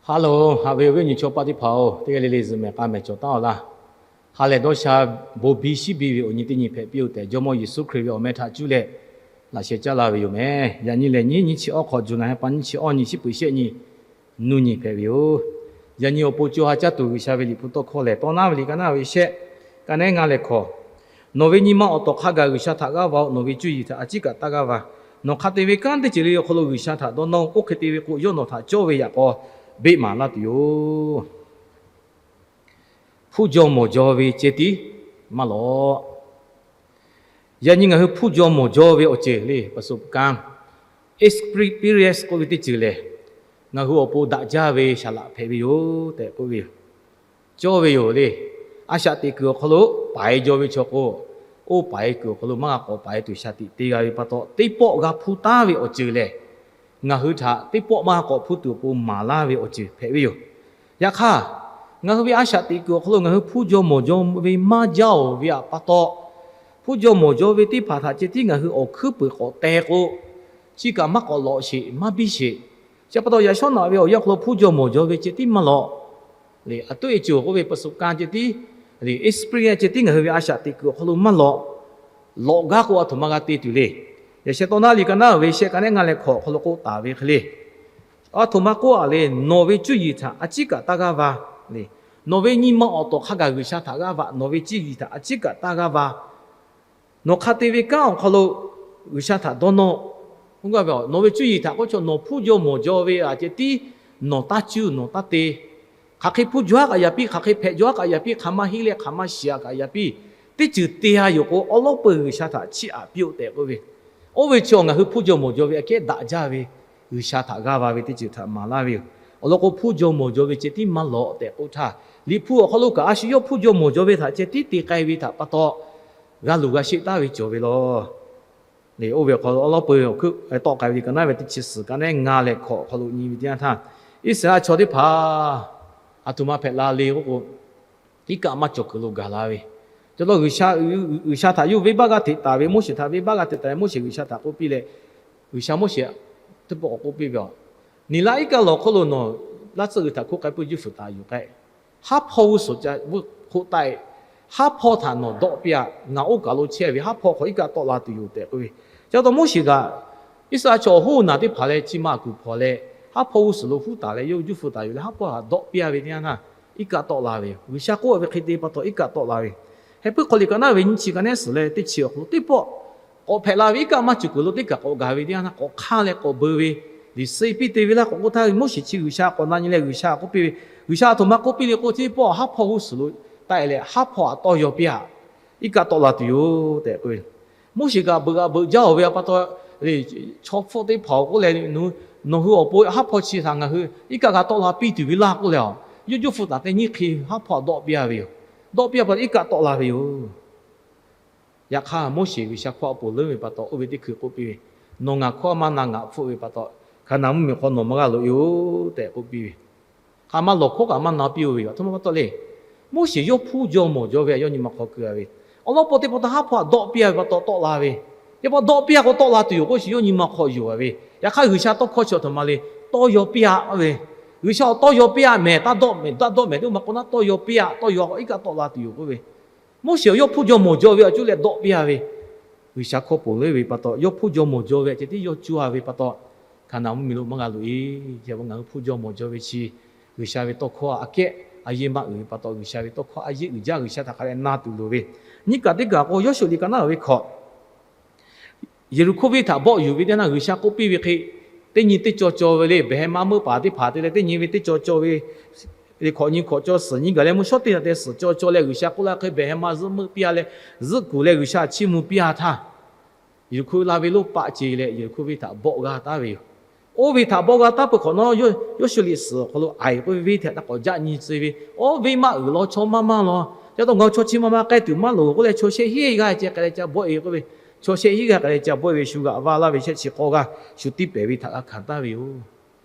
Hello, haꞈ ve awˬ viˉ awˬ nyi chaw paˆ teˇ hpaˍ-oˬ, teˇ g'aˇ le le zuhꞈ mehˍ k'a mehˍ cawˬ taˉ-aw laˇ. Ha lehˬ dawˇ sha bon biˇ shiˉ biˇ ve awˬ nyi teˇ nyi hpehꞈ piˇ-oˬ tehꞈ, Jawˇmawˇ Yeˍsuˆ Hkriꞈ ve awˬ meh htaꞈ cuˇ leh laꞈ sheh caˉ laˇ ve yoˬ meh. Yaꞈ nyi lehˬ nyiˇ nyiˇ chi awˇ hk'awꞈ, July ha pa nyiˇ chi awˇ nyi, shiˉ peuˍ shehˆ nyi, nuˇ nyi hpehꞈ ve yoˬ. Yaꞈ nyi awˬ pon co ha caˇ tuˬ G'uiˬsha ve liꞈ hpu tawˇ hkawˇ lehˬ, Tawˇ naˉ ve liꞈ ka naˉ ve shehˆ, ka nehˉ ngaˇ leh hkawꞈ. Nawˬ ve nyi ma awˬ tawˍ hk'a gaˬ G'uiˬsha htaꞈ g'aˇ va-oˬ. Nawˬ ve cuˇ yiˍ htaꞈ a ciˉ kaꞈ taˇ g'aˇ va. Nawˬ hk'a te ve kanˉ teˇ ceuˬ le awˬ hk'aw lo G'uiˬsha htaꞈ dawˇ nawˇ-oˬ. Oˇ hk'e te ve k'o, yawˇ nawˬ htaꞈ cawˇ ve yaꞈ k'aw beˆ maˍ laˇ tuˬ yoˬ. Hpuˇ jaw mawˬ jaw ve ceh tiˉ maˇ lawꞈ. Yaꞈ nyi ngaˬ hui hpuˇ jaw mawˬ jaw ve awˬ ceuˬ le, ประสบการณ์ experience k'oˆ ve teˇ ceuˬ lehˬ, ngaˬ hui awˬ pon daꞈ jaˇ ve saˍ laꞈ hpehꞈ ve yoˬ tehꞈ k'oˆ ve yoˬ. Cawˇ ve yoˬ le. A shaꞈ teꞈ kuiˬ awˬ hk'aw lo paiˍ jaw ve chaw k'o, oˇ paiˍ kuiˬ awˬ hk'aw lo maˇ g'a k'awꞈ paiˍ tuˬ shaˍ tiꞈ te g'a ve pa taw, teˇ pawˆ g'a hpuˇ taˉ ve awˬ ceuˬ lehˬ, ngaˬ hui htaꞈ teˇ pawˆ maˇ g'a k'awꞈ hpuˇ tuˬ awˬ pon maˍ laˇ ve awˬ ceuˬ hpehꞈ ve yoˬ. Yaꞈ hk'aˇ, ngaˬ hui ve a shaꞈ teꞈ kuiˬ awˬ hk'aw lo ngaˬ hui hpuˇ jaw mawˬ jaw ve maˇ jaˇ-oˬ ve pa taw, hpuˇ jaw mawˬ jaw ve teˇ hpaˍ htaꞈ ceh tiˉ ngaˬ hui awˬ hkuiˉ peuˬ k'awꞈ teh k'o, chi kaꞈ maˇ k'awꞈ lawꞈ sheˍ, maˇ biˇ sheˍ. Chi pa taw yaꞈ shawˉ naꞈ ve awˬ yanˇ hk'aw lo hpuˇ jaw mawˬ jaw ve ceh tiˉ maˇ lawꞈ. Le, a tuˉ e ceuˬ k'oˆ ve ประสบการณ์ ceh tiˉ, le, experience ceh tiˉ ngaˬ hui ve a shaꞈ teꞈ kuiˬ awˬ hk'aw lo maˇ lawꞈ. Lawꞈ gaˇ k'o, a htoꞈ ma g'a te tuˬ le. Yaꞈ sheh Tawˇ naˉ liꞈ ka naˉ ve shehˆ, ka nehˉ ngaˇ leh hkawꞈ awˬ hk'aw lo k'oˆ taˍ ve hk'e le, a htoꞈ ma k'oˆ a le, nawˬ ve cuˇ yiˍ htaꞈ a ciˉ kaꞈ taˇ g'aˇ va. Le, nawˬ ve nyi ma awˬ tawˍ hk'a gaˬ G'uiˬsha htaꞈ g'aˇ va. Nawˬ ve cuˇ yiˍ htaꞈ a ciˉ kaꞈ taˇ g'aˇ va. Nawˬ hk'a te ve kanˉ awˬ hk'aw lo G'uiˬsha htaꞈ dawˇ nawˇ. Nawˬ ve cuˇ yiˍ htaꞈ k'oˆ chaw nawˬ hpuˇ jaw mawˬ jaw ve a ceh tiˉ, nawˬ taˇ cuˇ nawˬ taˇ te. Hk'aˬ hk'e hpuˇ jaw aˉ kaꞈ yaꞈ piˇ, hk'aˬ hk'e hpehꞈ jaw aˉ kaꞈ yaꞈ piˇ, hk'aˬ ma heˆ leh hk'aˬ ma shiˍ aꞈ kaꞈ yaꞈ piˇ, teˇ ceuˬ te-a yoˬ k'o, awˉ lawˉ peuˬ G'uiˬsha htaꞈ chiˇ aꞈ piˇ-oˆ tehꞈ k'oˆ ve. Oˇ ve chi ngaˬ hui hpuˇ jaw mawˬ jaw ve aꞈ kehˉ daꞈ jaˇ ve, G'uiˬsha htaꞈ g'aˇ va ve teˇ ceuˬ htaꞈ maˍ laˇ ve yoˬ. Awˬ lawn k'o, hpuˇ jaw mawˬ jaw ve ceh tiˉ maˇ lawꞈ tehꞈ k'oˆ htaˇ, Liꞈ hpu awˬ hk'aw lo kaꞈ a shu yawˇ hpuˇ jaw mawˬ jaw ve htaꞈ ceh tiˉ te k'ai ve htaꞈ pa taw, g'a luˬ g'a sheˆ taˍ ve cawˬ ve law. Oˇ ve awˬ hk'aw lo awˉ lawˉ peuˬ awˬ hkuiˉ tawˆ k'ai ve liꞈ ka naˉ ve teˇ chi suhˍ, ka nehˉ ngaˇ leh hkawꞈ awˬ hk'aw lo nyi ve teˇ yanˇ htaˇ, Iˉsaˍreˍlaˆ chaw teˇ hpaˍ a htoꞈ ma hpehꞈ la le k'oˆ k'o, iˉ kaˆ maˇ cawˬ kuiˬ lo gaˬ la ve. Cawˬ law G'uiˬsha, G'uiˬsha htaꞈ yawˇ venˇbaˆ g'aˇ hteꞈ taˍ ve, Moˉseˍ htaꞈ venˇbaˆ g'aˇ hteꞈ taˍ ve, Moˉseˍ G'uiˬsha htaꞈ k'oˆ piˇ leh, G'uiˬsha Moˉseˍ teˇ pawˆ k'awꞈ k'oˆ piˇ ve, Niˬlaˆ iˉ kaˆ lawˬ hk'oˆ lo nawˬ laˇ tsuhˇ g'uiˬ htaꞈ hkoˆ k'ai peuˬ juˇ fuiˍ taˍ yuˬ k'ai. Haˉ hpawˇ g'uˇ suhˍ ca vuˇ hk'oˆ taˆ-e. Haˉ hpawˇ htaꞈ nawˬ dawˆ piˇ-a. Ngaˬ oˇ kaˬ lo chehˇ ve haˉ hpawˇ hk'aw iˉ kaˆ tawˆ la tuˬ yoˬ tehꞈ k'oˆ ve. Chi pa taw Moˉseˍ kaꞈ Iˉsaˍreˍlaˆ chaw awˬ hoˉ naˬ teˇ hpaˍ leh chi ma kuˬ hpawnˬ leh, haˉ hpawˇ g'uˇ suhˍ lo huˉ taˍ leh yawˇ juˇ fuiˍ taˍ yuˬ leh haˉ hpawˇ htaꞈ dawˆ piˇ-a ve teˇ yanˇ htaˇ, iˉ kaˆ tawˆ la ve yoˬ. G'uiˬsha k'oˆ ve hk'e te pa taw iˉ kaˆ tawˆ la ve. Heh puiˉ hk'aw liꞈ ka naˉ ve nyiˇ chi ka nehˉ suhˍ leh teˇ chi awˬ hk'aw lo teˇ pawˆ k'awꞈ hpehꞈ la ve iˉ kaˆ maˇ cawˬ kuiˬ lo teˇ kaˬ k'awꞈ gaˬ ve teˇ yanˇ htaˇ k'awꞈ hk'anˇ leh k'awꞈ beu ve, liꞈ suh piˇ te ve laˇ k'awꞈ k'oˆ htaˇ, Moˉseˍ chi G'uiˬsha k'awꞈ na nyi leh G'uiˬsha k'oˆ piˇ ve, G'uiˬsha a htoꞈ ma k'oˆ piˇ le k'o, teˇ pawˆ haˉ hpawˇ g'uˇ suhˍ lo taˆ-e leh haˉ hpawˇ htaꞈ tawˇ yaw piˇ-a. Iˉ kaˆ tawˆ la tuˬ yoˬ tehꞈ k'oˆ ve. Moˉseˍ kaꞈ beuꞈ g'a beuꞈ jaˇ-oˬ ve pa taw, chaw hpfuhˆ teˇ hpaˍ-oˬ k'oˆ leh, nawˬ hui awˬ pon haˉ hpawˇ chi htaꞈ ngaˬ hui iˉ kaˆ g'a tawˆ la piˇ tuˬ ve laˇ k'oˆ leh, yawˇ juˇ fuiˍ taˍ teˇ nyiˇ hk'e haˉ hpawˇ htaꞈ dawˆ piˇ-a ve yoˬ. Dawˆ piˇ-a pa taw iˉ kaˆ tawˆ la ve yoˬ. Yaꞈ hk'aˇ Moˉseˍ G'uiˬsha hkawˇ a poˬ leuˉ ve pa taw oˇ ve teˇ hkui k'oˆ piˇ ve, Nawˬ ngaˬ hkawˇ maˇ na ngaˬ hpfuhˆ ve pa taw, Hkaˍnanˍ mvuhˇmiˬ hk'aw nawˬ maˇ g'a loꞈ-e-oˬ tehꞈ k'oˆ piˇ ve. Hk'aˬ ma lawˬ hkawˉ kaꞈ maˇ na piˇ-oˬ ve yoˬ. A htoꞈ ma pa taw le. Moˉseˍ yawˇ hpuˇ jaw mawˬ jaw ve a yawˇ nyi ma hk'aw keu-a ve, awˬ lawn pawˆ teˇ pawˆ htaˇ haˉ hpawˇ htaꞈ dawˆ piˇ-a ve pa taw tawˆ la ve. Yaꞈ pa dawˆ piˇ-a k'o tawˆ la tuˬ yoˬ k'oˆ shiˍ yawˇ nyi ma hk'aw yonˍ-a ve. Yaꞈ hk'aˇ G'uiˬsha tawˇ hkawˇ chi a htoꞈ ma le. Tawˇ yaw piˇ-a ve. G'uiˬsha awˬ tawˇ yaw piˇ-a mehˍ, taˇ dawˆ mehˍ, taˇ dawˆ mehˍ teˇ maˇ k'o naˉ tawˇ yaw piˇ-a, tawˇ yaw iˉ kaˆ tawˆ la tuˬ yoˬ k'oˆ ve. Moˉseˍ yawˇ hpuˇ jaw mawˬ jaw ve awˬ cuˇ leh dawˆ piˇ-a ve, G'uiˬsha hkawˇ poˬ leuˉ ve pa taw, yawˇ hpuˇ jaw mawˬ jaw ve a ceh tiˉ yawˇ cuˇ-a ve pa taw, Hkaˍnanˍ mvuhˇmiˬ lo maˇ g'a loꞈ-e. Chi ngaˬ hui hpuˇ jaw mawˬ jaw ve chi, G'uiˬsha ve tawˇ hkawˇ aꞈ kehˉ a yeˇ maˇ uiˍ ve pa taw, G'uiˬsha ve tawˇ hkawˇ a yeˇ uiˍ jaˇ G'uiˬsha htaꞈ hk'a dehꞈ na tuˬ loˍ ve. Nyiˇ kaˬ teˇ kaˬ k'o Yawˇshuˆ liꞈ ka naˉ ve hkawꞈ, Yeˍriˆhkoˇ venˇ htaꞈ bawˆ yuˬ ve teˇ yanˇ G'uiˬsha k'oˆ piˇ ve hk'e, teˇ nyi teˇ caw caw ve le, Behˍhehˍmaˆ meuˇ paˍ teˇ hpaˍ te leh teˇ nyi ve teˇ caw caw ve, liꞈ hkawꞈ nyi hkawꞈ caw suhˍ nyi gaˬ leh mvuhˇ shawˉ teˇ htaꞈ te suhˍ caw caw leh G'uiˬsha k'oˆ laˇ hk'e Behˍhehˍmaˆ zuhˆ meuˆ piˇ-a leh, zuhˆ kuˬ leh G'uiˬsha chiˇ mvuh piˇ-a htaˇ, Yeˍriˆhkoˇ laˇ ve lonˉ paˆ ce leh Yeˍriˆhkoˇ venˇ htaꞈ bawˆ g'a taˍ ve yoˬ. Oˇ ve htaꞈ bawˆ g'a taˍ peuˬ hk'awꞈ nawˉ, Yawˇshuˆ liꞈ suhˍ awˬ hk'aw lo Aiˍ k'oˆ ve venˇ htaꞈ taˇ k'awꞈ jaˆ nyi tcuh ve, Oˇ venˇ maˇ uiˍ law, chaw maˇ maˇ law. Ca taw ngaˬ hui chaw chi ma ma k'ai tuˬ maˇ loˍ k'oˆ leh, chaw shehˆ hinˉ g'aˇ ceh k'ai leh ca bawˆ-e k'oˆ ve, chaw shehˆ hinˉ g'aˇ k'ai leh ca bawˆ-e ve shu g'aꞈ va laˇ ve shehˆ chi k'awˇ g'aˇ shu tiˇ pehˍ ve htaꞈ g'a hkanˍ taˍ ve yoˬ.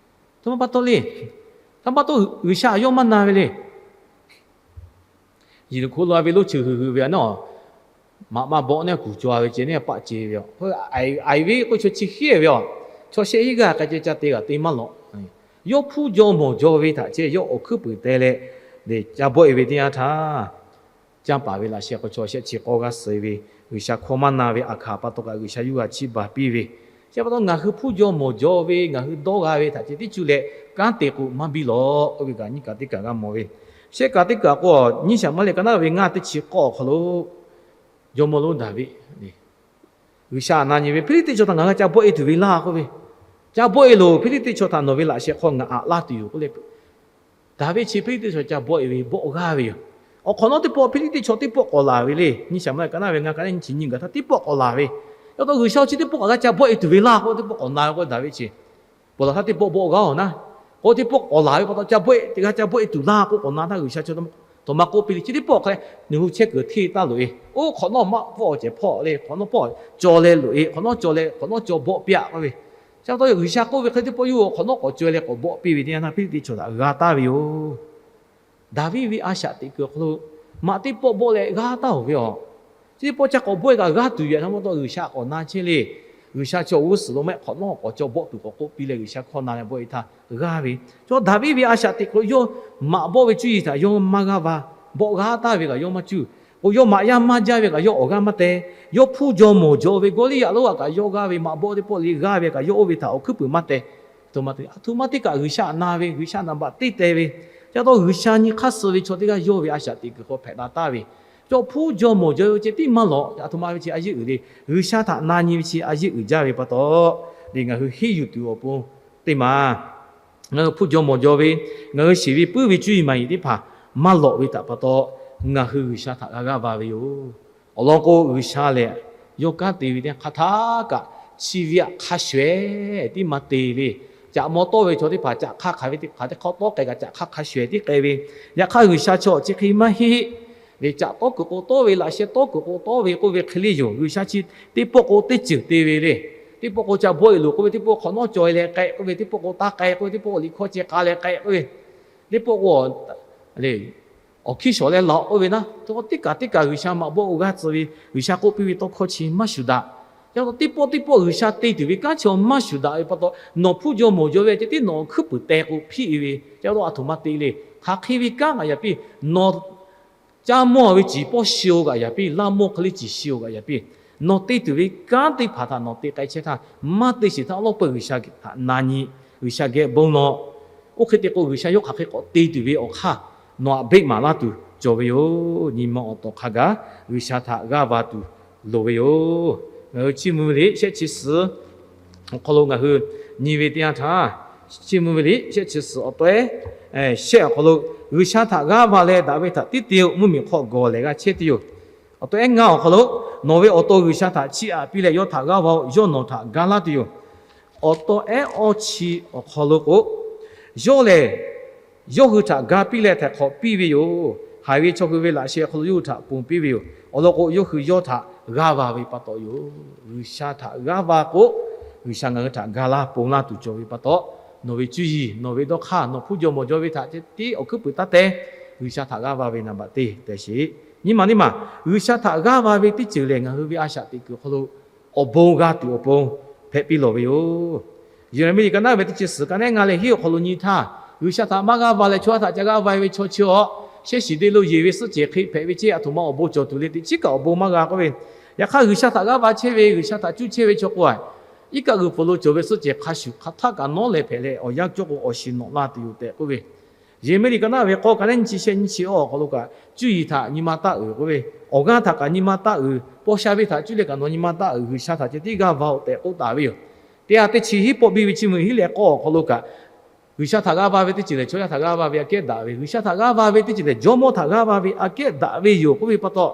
Htoꞈ ma pa taw le. Htaˇ pa taw G'uiˬsha yawˇ maˇ na ve le. Yeˍriˆhkoˇ lo a ve lonˉ cheuˬ hui hui ve a naˉ, maꞈ maˇ bawˆ neˉ kuˬ caw ve ceh neˉ paˆ ce ve, Aiˍ ve k'oˆ chaw chi hiˉ ve a, chaw shehˆ hinˉ g'aˇ k'ai ceh ca te g'aꞈ te maˇ lawꞈ. yawˇ hpuˇ jaw mawˬ jaw ve htaꞈ ceh yawˇ awˬ hkuiˉ puiˍ teh leh, ca bawˆ e ve teˇ yanˇ htaˇ, canˇ paˍ ve laꞈ sheh hk'aw chaw shehˆ chi k'awˇ g'aˇ suh ve, G'uiˬsha hkawˇ maˇ na ve aˬ hkanˍ pa taw kaꞈ G'uiˬsha yuˇ g'a chiˇ baˬ piˇ ve, chi pa taw ngaˬ hui hpuˇ jaw mawˬ jaw ve ngaˬ hui dawˇ g'a ve htaꞈ ceh tiˉ cuˇ leh kanˉ te k'o maˇ biˇ lawˬ k'oˆ ve kaꞈ nyiˇ kaꞈ teˇ kaꞈ g'a mawˬ ve. Shehˆ kaꞈ teˇ kaꞈ k'o, nyiˇ Saˍmuˍeˍlaˆ ka naˉ ve ngaˇ teˇ chi k'awˇ awˬ hk'aw lo, jawˇmawˇ lonˉ Daˍviˆ G'uiˬsha aꞈ na nyi ve, Hpiˇliˇtiˆ chaw htaꞈ ngaˬ g'a ca bawˆ e tuˬ ve laˇ k'oˆ ve, ca bawˆ e loˬ, Hpiˇliˇtiˆ chaw htaꞈ nawˬ ve laꞈ sheh hk'aw ngaˬ aꞈ laˇ tuˬ yoˬ k'oˆ leh, Daˍviˆ chi Hpiˇliˇtiˆ chaw ca bawˆ e ve bawˆ g'aˇ ve yoˬ. Awˬ hk'awꞈ nawˉ teˇ pawˆ Hpiˇliˇtiˆ chaw teˇ pawˆ k'awꞈ laˬ ve le. Nyiˇ Saˍmuˍeˍlaˆ ka naˉ ve ngaˇ ka naˉ nyiˇ chi nyiˇ gaˬ htaˇ teˇ pawˆ k'awꞈ laˬ ve. Yaꞈ taw G'uiˬsha chi teˇ pawˆ kaꞈ g'a ca bawˆ e tuˬ ve laˇ k'oˆ teˇ pawˆ k'awꞈ na ve k'o, Daˍviˆ chi pawˬ laˬ htaˇ teˇ pawˆ bawˆ g'aˇ oˬ naˉ, k'o teˇ pawˆ k'awꞈ laˬ ve pa taw ca bawˆ e, teˇ g'aˇ ca bawˆ e tuˬ laˇ k'oˆ k'awꞈ na htaˇ G'uiˬsha chaw tawˇ ma k'oˆ piˇ le. Chi teˇ pawˆ hk'a leh nawˬ hui chehˇ kuiˬ hteˇ taˍ loꞈ e. Oˇ hk'awꞈ nawˉ maˇ pawˆ cehˬ hpawˇ le, hk'awꞈ nawˉ pawˆ caw leh loꞈ e, hk'awꞈ nawˉ caw leh hk'awꞈ nawˉ caw bawˆ piˇ-aꞈ k'oˆ ve. Chi pa taw G'uiˬsha k'oˆ ve hk'e teˇ pawˆ yawˇ hk'awꞈ nawˉ k'awꞈ caw leh k'awꞈ bawˆ piˇ ve teˇ yanˇ htaˇ Hpiˇliˇtiˆ chaw htaꞈ g'a taˍ ve yoˬ. Daˍviˆ ve a shaꞈ teꞈ kuiˬ awˬ hk'aw lo maꞈ teˇ pawˆ bawˆ leh g'aˇ taˍ oˬ ve aˬ. Chi teˇ pawˆ ca k'awꞈ bawˆ e kaꞈ g'aˇ tuˬ yoˬ. Htaꞈ ma taw G'uiˬsha k'awꞈ na chehˇ le. G'uiˬsha chaw g'uˇ suhˍ lo maˇ heˆ, hk'awꞈ nawˉ k'awꞈ caw bawˆ tuˬ k'awꞈ k'oˆ piˇ leh G'uiˬsha hkawˇ na leh bawˆ e htaˇ g'aˇ ve. Chaw Daˍviˆ ve a shaꞈ teꞈ kuiˬ yawˇ maꞈ bawˆ ve cuˇ yiˍ htaꞈ yawˇ maˇ g'aˇ va, bawˆ g'aˇ taˍ ve kaꞈ yawˇ maˇ cuˇ. K'o yawˇ maꞈ yaˇ maˇ jaˇ ve kaꞈ yawˇ awˬ g'aˇ maˇ teh. Yawˇ hpuˇ jaw mawˬ jaw ve Gawˇliˇyaꞈ lonˉ aꞈ kaꞈ yawˇ g'aˇ ve, maꞈ bawˆ teˇ pawˆ le g'aˇ ve kaꞈ yawˇ oˇ ve htaꞈ awˬ hkuiˉ puiˍ maˇ teh. Aˬ htoꞈ ma teˇ kaꞈ G'uiˬsha na ve, G'uiˬsha naˍ baꞈ teˇ teh ve, ca taw G'uiˬsha nyi hk'aˇ suh ve chaw teˇ g'aˇ yawˇ ve a shaꞈ teꞈ kuiˬ hk'aw hpehꞈ la taˍ ve, chaw hpuˇ jaw mawˬ jaw ve ceh tiˉ maˇ lawꞈ. Aˬ htoꞈ ma ve chi a yeˇ uiˍ le. G'uiˬsha htaꞈ na nyi ve chi a yeˇ uiˍ jaˇ ve pa taw, le ngaˬ hui henˇ yuˬ tuˬ awˬ pon teˇ maˬ ngaˬ hui hpuˇ jaw mawˬ jaw ve, ngaˬ hui shiˍ ve puiˉ ve cuˇ yiˍ maˍ yiˍ teˇ hpaˍ maˇ lawꞈ ve htaꞈ pa taw, ngaˬ hui G'uiˬsha htaꞈ g'a g'aˇ va ve yoˬ. Awˬ lawn k'o, G'uiˬsha lehˬ yawˇ kanˉ te ve teˇ hk'aˇ htaˇ kaꞈ chi ve aꞈ hk'a shuˍ ehˍ tiˉ maˇ te le. Caꞈ maw tawˆ ve chaw teˇ hpaˍ caꞈ hk'aˇ hk'aˬ ve teˇ hk'aˇ teˇ hk'awꞈ tawˆ k'ai kaꞈ caꞈ hk'aˇ hk'a shuˍ ehˍ tiˉ k'ai ve. Yaꞈ hk'aˇ G'uiˬsha chaw chi hk'e maˇ heˆ. Le caꞈ tawˆ kuiˬ k'o tawˆ ve, laꞈ sheh tawˆ kuiˬ k'o tawˆ ve k'oˆ ve hk'e le yoˬ. G'uiˬsha chi teˇ pawˆ k'o teˇ ceuˬ te ve le. Teˇ pawˆ k'o ca bawˆ e loˬ k'oˆ ve, teˇ pawˆ hk'awꞈ nawˉ caw e leh k'ai k'oˆ ve, teˇ pawˆ k'o taˇ k'ai k'oˆ ve, teˇ pawˆ k'o liꞈ hkawˇ ceh k'a leh k'ai k'oˆ ve, teˇ pawˆ k'o le awˬ hkiˇ shawˍ leh laꞈ k'oˆ ve naˉ, teˇ kaꞈ teˇ kaꞈ G'uiˬsha maꞈ bawˆ g'aˇ tcuh ve, G'uiˬsha k'oˆ piˇ ve tawˇ hkawˇ chi maˇ shuˍ daꞈ. Yaꞈ hk'aˇ teˇ pawˆ teˇ pawˆ G'uiˬsha te tuˬ ve kanˉ chi maˇ shuˍ daꞈ ve pa taw, nawˬ hpuˇ jaw mawˬ jaw ve ceh tiˉ nawˬ awˬ hkuiˉ puiˍ teh k'o hpiˇ e ve. Yaꞈ hk'aˇ aˬ htoꞈ ma te le. Hk'aˬ hk'e ve kanˉ kaꞈ yaꞈ piˇ, nawˬ caˇ mawˇ ve ciˍ pawˇ shi-oˬ kaꞈ yaꞈ piˇ, laˇ mawˇ hk'e le ciˍ shi-oˬ kaꞈ yaꞈ piˇ, nawˬ te tuˬ ve kanˉ teˇ hpaˍ htaꞈ nawˬ te k'ai chehˇ htaˇ, maˇ te sheˍ htaˇ awˉ lawˉ peuˬ G'uiˬsha htaꞈ na nyi, G'uiˬsha geh bon lawˬ. Oˇ hk'e te k'o, G'uiˬsha yawˇ hk'aˬ hk'e k'awꞈ te tuˬ ve awˬ hk'aˇ nawˬ aꞈ beˆ maˍ laˇ tuˬ cawˬ ve yoˬ. Nyi ma awˬ tawˍ hk'a gaˬ G'uiˬsha htaꞈ g'aˇ va tuˬ loˍ ve yoˬ. Ngaˬ hui chiˇ mvuh ve liꞈ shehˆ chi suhˍ awˬ hk'aw lo ngaˬ hui nyi ve teˇ yanˇ htaˇ, chiˇ mvuh ve liꞈ shehˆ chi suhˍ awˬ tawehˉ shehˆ awˬ hk'aw lo, G'uiˬsha htaꞈ g'aˇ va leh daꞈ ve htaꞈ tiˉ te-o, mvuhˇmiˬ hk'aw gawˬ lehˬ g'a chehˇ tuˬ yoˬ. Awˬ tawehˉ ngaˇ awˬ hk'aw lo, nawˬ ve awˬ to G'uiˬsha htaꞈ chiˇ aꞈ piˇ leh yawˇ htaꞈ g'aˇ va-oˬ, yawˇ nawˬ htaꞈ ga laˇ tuˬ yoˬ. Awˬ tawehˉ awˇ chi awˬ hk'aw lo k'o, yawˇ lehˬ yawˇ hui htaꞈ ga piˇ leh htaiˍ hk'awꞈ piˇ ve yoˬ. Haiˬ ve chaw hui ve laꞈ sheh awˬ hk'aw lo yawˇ hui htaꞈ ponˬ piˇ ve yoˬ. Awˬ lawn k'o, yawˇ hui yawˇ htaꞈ g'aˇ va ve pa taw yoˬ. G'uiˬsha htaꞈ g'aˇ va k'o, G'uiˬsha ngaˬ hui htaꞈ ga laˇ ponˬ laˇ tuˬ cawˬ ve pa taw, nawˬ ve cuˇ yiˍ, nawˬ ve dawˇ hk'aˇ, nawˬ hpuˇ jaw mawˬ jaw ve htaꞈ ceh tiˉ awˬ hkuiˉ puiˍ taˇ teh. G'uiˬsha htaꞈ g'aˇ va ve naˍ baꞈ te tehꞈ sheˍ. Nyiˇ maˬ nyiˇ maˬ, G'uiˬsha htaꞈ g'aˇ va ve teˇ ceuˬ lehˬ, ngaˬ hui ve a shaꞈ teꞈ kuiˬ awˬ hk'aw lo awˬ bon g'a tuˬ awˬ pon hpehꞈ piˇ lawˬ ve yoˬ. Yeˍraˍmiˆ liꞈ ka naˉ ve teˇ chi suhˍ ka nehˉ ngaˇ leh hiˉ awˬ hk'aw lo nyi htaˇ, G'uiˬsha htaꞈ maˇ g'aˇ va leh chaw yaˇ htaꞈ ca g'aˇ va ve chaw chi-aw, shehˆ shiˍ de lo yeˬ ve suhˆ cehˬ hk'e hpehꞈ ve ceˇ, aˬ htoꞈ ma awˬ bon cawˬ tuˬ le, teꞈ chiˉ kaꞈ awˬ bon maˇ g'a k'oˆ ve. Yaꞈ hk'aˇ, G'uiˬsha htaꞈ g'aˇ va chehˇ ve, G'uiˬsha htaꞈ cuˇ chehˇ ve chaw k'o-a, iˉ kaˆ g'uiˬ pfuhˍ lo cawˬ ve suhˆ cehˬ hk'a shuˍ hk'a htaˆ kaꞈ nawˉ leh hpehꞈ leh, awˬ yanˇ cawˇ k'o awˬ shiˍ nawꞈ la tuˬ yoˬ tehꞈ k'oˆ ve. Yeˍraˍmiˆ liꞈ ka naˉ ve k'awˇ ka naˉ nyiˇ chi shehˆ nyiˇ chi awˇ awˬ hk'aw lo kaꞈ, cuˇ yiˍ htaꞈ nyi ma taˇ uiˍ k'oˆ ve, awˬ g'aˇ htaꞈ kaꞈ nyi ma taˇ uiˍ, paw sha ve htaꞈ cuˇ leh kaꞈ nawˬ nyi ma taˇ uiˍ, G'uiˬsha htaꞈ ceh tiˉ g'aˇ va-oˬ tehꞈ k'oˆ taˍ ve yoˬ. Teˇ ha teˇ chi hiˉ pawˆ biˇ ve chiˇ mvuh hiˉ leh k'awˇ awˬ hk'aw lo kaꞈ, G'uiˬsha htaꞈ g'aˇ va ve teˇ ceuˬ lehˬ, chaw yaˇ htaꞈ g'aˇ va ve aꞈ kehˉ daꞈ ve, G'uiˬsha htaꞈ g'aˇ va ve teˇ ceuˬ lehˬ, jawˇmawˇ htaꞈ g'aˇ va ve aꞈ kehˉ daꞈ ve yoˬ k'oˆ ve pa taw,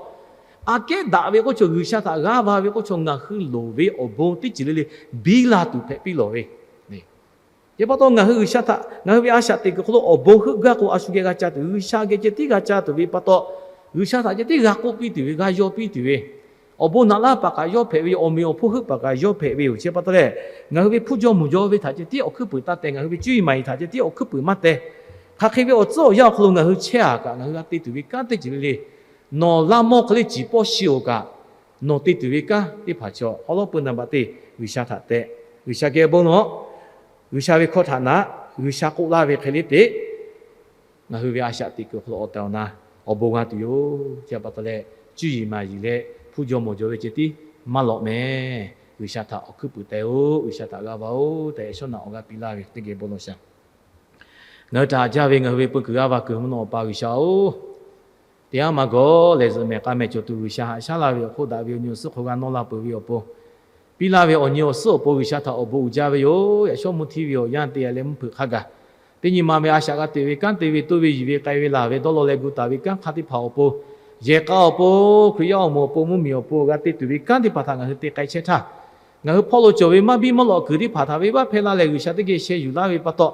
aꞈ kehˉ daꞈ ve k'oˆ chaw, G'uiˬsha htaꞈ g'aˇ va ve k'oˆ chaw, ngaˬ hui loˍ ve awˬ bon teˇ ceuˬ le le biˇ la tuˬ hpehꞈ piˇ lawˬ ve. Chi pa taw ngaˬ hui G'uiˬsha htaꞈ, ngaˬ hui ve a shaꞈ teꞈ kuiˬ hk'aw lo awˬ bon heuˆ gaˇ k'o, a shu geh g'a ca tuˬ, G'uiˬsha geh ceh tiˉ g'a ca tuˬ ve pa taw, G'uiˬsha htaꞈ ceh tiˉ g'a k'oˆ piˇ tuˬ ve, g'a yaw piˇ tuˬ ve, awˬ bon naꞈ laˇ paˍ kaꞈ yawˇ hpehꞈ ve yoˬ, awˬ meꞈ awˬ hponˇ heuˆ paˍ kaꞈ yawˇ hpehꞈ ve yoˬ. Chi pa taw leh, ngaˬ hui ve hpuˇ jawˇ mawˬ jaw ve htaꞈ ceh tiˉ awˬ hkuiˉ puiˍ taˇ teh, ngaˬ hui ve cuˇ yiˍ maˍ yiˍ htaꞈ ceh tiˉ awˬ hkuiˉ puiˍ maˇ teh. Hk'aˬ hk'e ve awˬ tcuhˉ awˬ yanˇ awˬ hk'aw lo ngaˬ hui chehˇ-a kaꞈ, ngaˬ hui g'a te tuˬ ve kanˉ teˇ ceuˬ le le, nawˬ laˇ mawˇ hk'e le ciˍ pawˇ shi-oˬ kaꞈ, nawˬ te tuˬ ve kanˉ teˇ hpaˍ chaw awˉ lawˉ peu naˍ baꞈ te G'uiˬsha htaꞈ teh. G'uiˬsha geh bon lawˬ. G'uiˬsha ve hkawˇ htaꞈ naꞈ G'uiˬsha k'oˆ laˇ ve hk'e le teꞈ, ngaˬ hui ve a shaꞈ teꞈ kuiˬ awˬ hk'aw lo awˬ tehˬ awˬ na awˬ bon g'a tuˬ yoˬ. Chi pa taw leh, cuˇ yiˍ maˍ yiˍ leh hpuˇ jaw mawˬ jaw ve ceh tiˉ maˇ lawꞈ mehˍ. G'uiˬsha htaꞈ awˬ hkuiˉ puiˍ teh-oˆ. G'uiˬsha htaꞈ g'a va-oˆ tehꞈ, shawˉ naꞈ awˬ g'aˇ piˇ laˇ ve teˇ geh bon lawˬ shaˍ. Ngaˬ hui htaꞈ haꞈ jaˇ ve ngaˬ hui ve peu kuiˬ g'aˇ va kuiˬ mvuhˇ naw awˬ pa G'uiˬsha-oˬ, teˇ yanˇ maˇ gawˬ lehˬ, zuhꞈ mehˍ k'a mehˍ cawˬ tuˬ G'uiˬsha haꞈ shaˉ laˇ ve awˬ hk'oˆ daꞈ ve awˬ nyi awˬ suhˉ hk'aw g'a nawˇ la peuˬ ve awˬ pon, piˇ laˇ ve awˬ nyi awˬ suhˉ awˬ pon G'uiˬsha htaꞈ awˬ bon uiˍ jaˇ ve yoˬ. Yaꞈ shawˉ mvuhˇ htiˇ ve awˬ yanˇ te leh mvuhˇ hpeuꞈ hk'a gaˬ, teˇ nyi ma ve a shaꞈ g'a teꞈ ve kanˉ te ve toˇ ve yiˬ ve k'ai ve laˬ ve dawˇ law leh gu taˍ ve kanˉ hk'a teˇ hpaˍ awˬ pon, yehˬ k'a awˬ pon, Hkriꞈ yaˇ awˬ moˍ awˬ pon, mvuhˇmiˬ awˬ pon g'a te tuˬ ve kanˉ teˇ hpaˍ htaꞈ ngaˬ hui te k'ai chehˇ htaˇ, ngaˬ hui hpawˇ lo cawˬ ve maˇ biˇ mawˇ lawꞈ kuiˬ teˇ hpaˍ htaꞈ venˇbaˆ hpehˇ laˇ leh G'uiˬsha teˇ geh sheh yuˬ laˇ ve pa taw,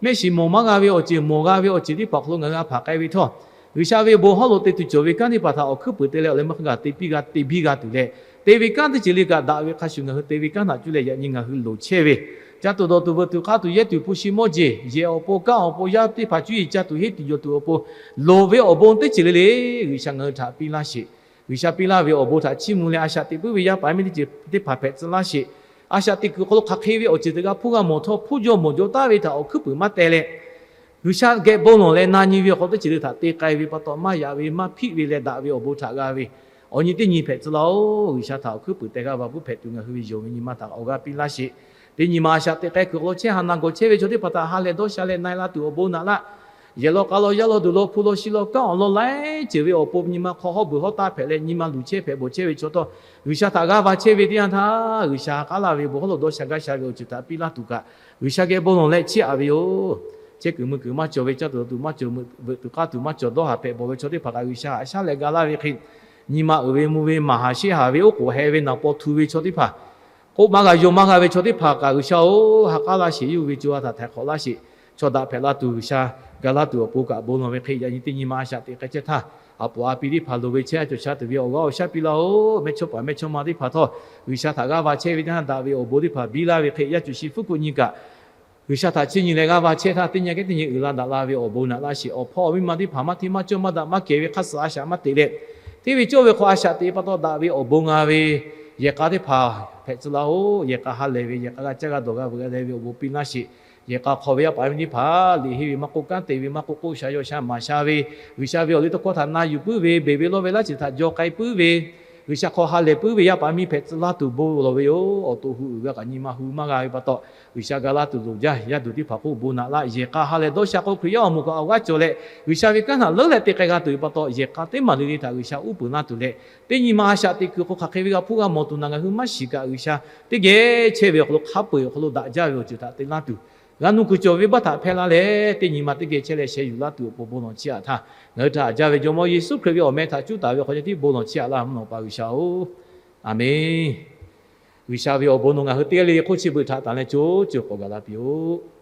mehˆ shiˍ mawˬ maˇ g'a ve awˬ ceuˬ, mawˬ g'a ve awˬ ceuˬ teˇ hpaˍ awˬ hk'aw lo ngaˬ hui a hpaˍ k'ai ve htawˇ, G'uiˬsha ve bon hawˉ lo te tuˬ cawˬ ve kanˉ teˇ hpaˍ htaꞈ awˬ hkuiˉ puiˍ te leh awˬ leh meuˇ hk'a gaˬ te piˇ g'a te biˇ g'a tuˬ leh, te ve kanˉ teˇ ceuˬ le kaꞈ daꞈ ve hk'a shuˍ ngaˬ hui te ve kanˉ htaꞈ cuˇ leh yaꞈ nyi ngaˬ hui loˍ chehˇ ve, caˇ tuˬ dawˬ tuˬ veuꞈ tuˬ k'aˇ tuˬ yehˇ tuˬ hpu shi mawˇ jeˬ, yehˬ awˬ pon, kanˉ awˬ pon, yaˇ teˇ hpaˍ cuˇ yiˍ caˇ tuˬ heˆ tuˬ yonˍ tuˬ awˬ pon loˍ ve awˬ bon teˇ ceuˬ le le G'uiˬsha ngaˬ hui htaꞈ piˇ laˇ sheˍ. G'uiˬsha piˇ laˇ ve awˬ bon htaꞈ chiˇ mvuh leh a shaꞈ teꞈ puiˉ ve yaˇ paˍ miˇ teˇ ceuˬ teˇ hpaˍ hpehꞈ tcuh laˇ sheˍ. A shaꞈ teꞈ kuiˬ hk'aw lo hk'aˬ hk'e ve awˬ ceuˬ teˇ g'aˇ hpuˇ g'a mawˬ htawˇ, hpuˇ jaw mawˬ jaw taˍ ve htaꞈ awˬ hkuiˉ puiˍ maˇ teh leh, G'uiˬsha geh bon lawˬ leh na nyi ve awˬ hk'aw teˇ ceuˬ le htaꞈ te k'ai ve pa taw, maˇ yaꞈ ve maˇ hpiˆ ve leh daꞈ ve awˬ bon htaꞈ g'a ve awˬ nyi teˇ nyi hpehꞈ tcuh laˇ-oˬ. G'uiˬsha htaꞈ awˬ hkuiˉ puiˍ teh g'a va puiˉ hpehꞈ tuˬ ngaˬ hui ve yonˍ ve nyi ma htaꞈ awˬ g'aˇ piˇ laˇ sheˍ. Teˇ nyi ma a shaꞈ teꞈ k'ai kuiˬ awˬ lawn chehˇ ha na gawˬ chehˇ ve chaw teˇ hpaˍ htaꞈ ha lehˬ dawˇ sha leh na-e la tuˬ awˬ bon naꞈ laˇ. Yehˬ law k'a law, yaˇ law duˬ law, hpu law shi law, kanˉ awˬ lawn laiˉ ceuˬ ve awˬ pon nyi ma hk'aw hawˉ beuˬ hawˉ taˇ hpehꞈ leh nyi ma luˬ chehˇ hpehꞈ bawˬ chehˇ ve chaw htawˇ, G'uiˬsha htaꞈ g'aˇ va chehˇ ve teˇ yanˇ htaˇ, G'uiˬsha k'aˉ laˇ ve bon hawˉ lo dawˇ sha gaˇ sha ve awˬ ceuˬ htaꞈ piˇ laˇ tuˬ kaꞈ, G'uiˬsha geh bon lawˬ leh chiˇ aꞈ ve yoˬ. Chehˇ kuiˬ mui kuiˬ maˇ cawˬ ve, caˇ tuˬ dawˬ tuˬ maˇ cawˬ, veuꞈ tuˬ k'aˇ tuˬ maˇ cawˬ, dawˇ haˍ hpehꞈ bawˬ ve chaw teˇ hpaˍ kaꞈ G'uiˬsha haꞈ shaˉ leh ga laˇ ve hk'e, nyi ma uiˍ ve mvuh ve maˍ haˍ sheˆ haˍ ve oˉ k'oˍ heh ve naˍ paw htu ve chaw teˇ hpaˍ, k'oˆ maˇ g'a yaw maˇ g'a ve chaw teˇ hpaˍ kaꞈ G'uiˬsha-oˬ, ha k'aˉ laˇ sheˍ. Yawˇ hui ve co ha htaꞈ htaiˍ hk'awꞈ laˇ sheˍ. Chaw daꞈ hpehꞈ la tuˬ G'uiˬsha ga laˇ tuˬ awˬ pon kaꞈ bon lawˬ ve hk'e, yaꞈ nyi teˇ nyi ma a shaꞈ teꞈ k'ai chehˇ htaˇ, a poˍ a pi teˇ hpaˍ loˍ ve chehˇ a cawˬ sha tuˬ ve awˬ g'aˇ awˬ shaˉ piˇ laˇ-oˬ. Mehˇchawˇpaˍ mehˇchawˇma teˇ hpaˍ htawˇ, G'uiˬsha htaꞈ g'aˇ va chehˇ ve teˇ yanˇ daꞈ ve awˬ bon teˇ hpaˍ biˇ laˇ ve hk'e, yaˇ cuˬ shi fuˉ kuˆ nyi kaꞈ G'uiˬsha htaꞈ chiˇ nyi leh g'aˇ va chehˇ htaˇ, teˇ nyi kehˉ teˇ nyi uiˍ la daꞈ la ve awˬ bon naꞈ laˇ sheˍ. Awˬ hpawˇ awˬ miˇ ma teˇ hpaˍ maˇ hteˇ maˇ cawˇ maˇ daꞈ maˇ kehˬ ve hk'aˇ suh a shaꞈ maˇ teꞈ leh, hteˇ ve cawˇ ve hk'aw a shaꞈ teꞈ pa taw daꞈ ve awˬ bon g'a ve yehˬ k'a teˇ hpaˍ hpehꞈ tcuh laˇ-oˬ. Yehˬ k'a ha lehˬ ve, yehˬ k'a g'a caˇ g'a dawˬ g'a veuꞈ g'a leh ve awˬ bon piˇ laˇ sheˍ. Yehˬ k'a hk'aw ve yaˇ paˍ miˇ teˇ hpaˍ liꞈ henˇ ve maˇ k'oˆ, kanˉ te ve maˇ k'oˆ, k'oˆ sha yaw sha maˍ sha ve, G'uiˬsha ve awˬ liˇ tawˇ hkawˇ htaꞈ na yuˬ puiˉ ve, beˬ ve lawˇ ve laˇ ceuˬ htaꞈ jaw k'ai puiˉ ve, G'uiˬsha hk'aw ha lehˬ puiˉ ve yaˇ paˍ miˇ hpehꞈ tcuh laˇ tuˬ bon lawˬ ve yoˬ. Awˬ to hu uiˍ g'a kaꞈ nyi ma hu maˇ g'a ve pa taw, G'uiˬsha ga laˇ tuˬ loˍ jaˇ. Yaˇ duˬ teˇ hpaˍ k'oˆ bon naꞈ laˇ. Yehˬ k'a ha lehˬ dawˇ sha k'o, Hkriꞈ yaˇ awˬ moˍ kaꞈ awˬ g'aˇ cawˬ leh G'uiˬsha ve kanˉ htaꞈ leuˉ leh te k'ai g'a tuˬ ve pa taw, yehˬ k'a teˇ maˬ le le htaꞈ G'uiˬsha uˉ peunˍ laˇ tuˬ leh, teˇ nyi ma a shaꞈ teꞈ kuiˬ hk'aw hk'aˬ hk'e ve g'a hpuˇ g'a mawˬ tuˬ naˬ ngaˬ hui maˇ shiˍ kaꞈ, G'uiˬsha teˇ geh chehˇ ve awˬ hk'aw lo hk'a peu-eˬ awˬ hk'aw lo daꞈ jaˇ ve awˬ ceuˬ htaꞈ te laˇ tuˬ, g'a nuˇ kuiˬ cawˬ ve baˆ htaꞈ hpehˇ laˇ leh, teˇ nyi ma teˇ geh chehˇ leh sheh yuˬ laˇ tuˬ awˬ pon bon lawˬ chiˇ aꞈ htaˇ, ngaˬ hui htaꞈ haꞈ jaˇ ve Jawˇmawˇ Yeˍsuˆ Hkriꞈ ve awˬ meh htaꞈ cuˉ taˍ ve awˬ hk'aw ceh tiˉ bon lawˬ chiˇ aꞈ laˇ mvuhˇ naw pa G'uiˬsha-oˬ, Aˍmenˍ. G'uiˬsha ve awˬ bon nawˬ ngaˬ hui teˇ g'aˇ le le hk'oˆ chi beuꞈ htaꞈ tanˬ leh co co k'awꞈ gaˬ la piˇ-oˆ.